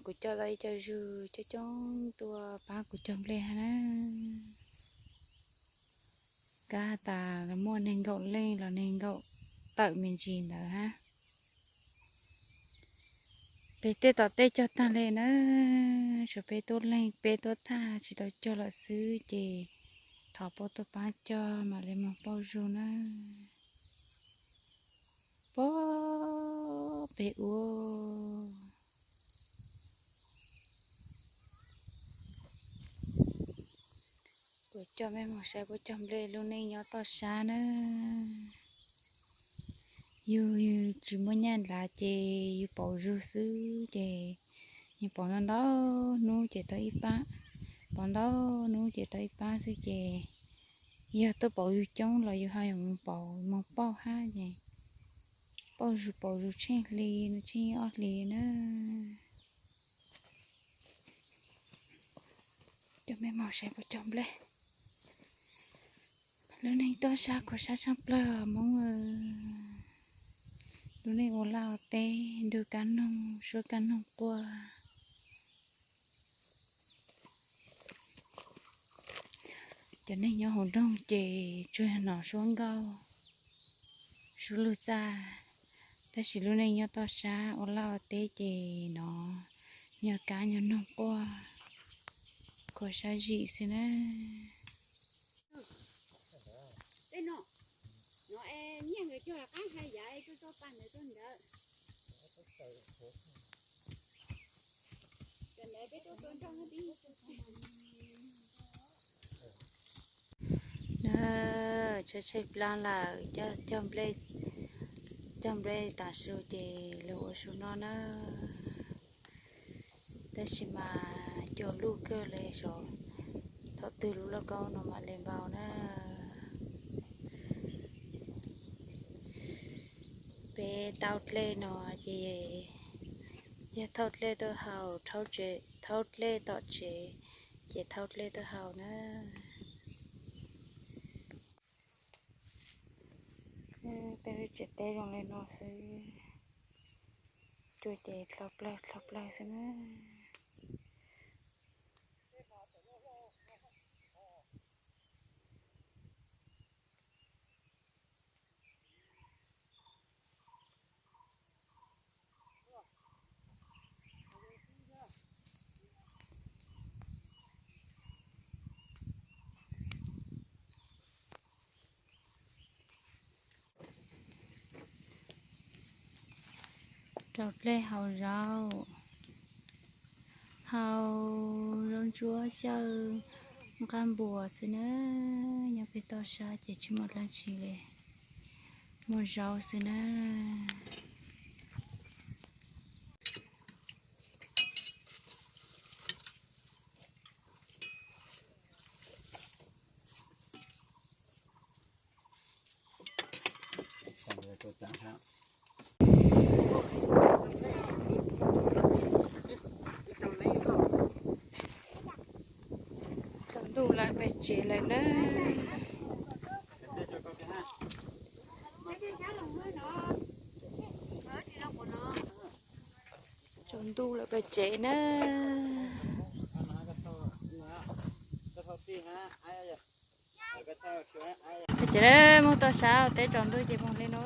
Kuv coj tau ib co zug coob coob tuaj pab kuv cog nplej hab na. Kab has tas muaj nees nkaum leej los nees nkaum tawm me ntsis ntawd hab. Peb tej tom tej cog tag le na, tshuav peb tuab leeg peb tuab thaj tsis tau cog lawm xwb ces thov puab tuaj pab cog mam li moog pauj zug na. Puag pem ua Puab coj mej moog saib puab cog nplej lub neej nyob toj sab na. Yug tsis muaj nyaj nrad ces yug pauv zug xwb ces yug pauv ntau ntau hnub ces tau ib pab, pauv ntau hnub ces tau ib pab xwb ces yog tuaj pauv yug coob los yug ho yuav mus pauv moog pauj hab ces pauj zug pauv zug tsheej hli, tsheej ob hli na. Coj mej moog saib puab cog nplej. Lub neej toj sab khuv sab tshaaj plawg Moob. Lub neej ua laj ua teb, nrug kab noog, suab kab noog quaj. Cov neeg nyob hauv nroog ces tsuas hnov suab nkauj, suab lug txaj, tab sis lub neej nyob toj sab ua laj ua teb ces hnov nyuag kab nyuag noog quaj, khuv sab zim xwb na. Na, tshaib tshaib plab lawm, cog nplej taag su ces lug ua su noj na. Tab sis mas cua luj kawg le, saib thaum twg lub lauj kaub no mam li npau na. Peb taub dlej no ces yog thauj dlej tuaj haus, thauj dlej tom tsev ces thauj dlej tuaj haus na. Peb lub tsev teb zoo li no xwb, cua ces dlhau plawg dlhau plawg xwb na. Rau dlej haus zaub, haus zaub ntsuab xyaw nqaj npuas xwb na. Nyob peg toj sab ces tsis muaj dlaab tsi le, muaj zaub xwb na. Tsaus ntuj lawm pem tsev lawm na. Tsaus ntuj lawm pem tsev na. Pem tsev na, moog toj sab teb tsaus ntuj ces moog li no.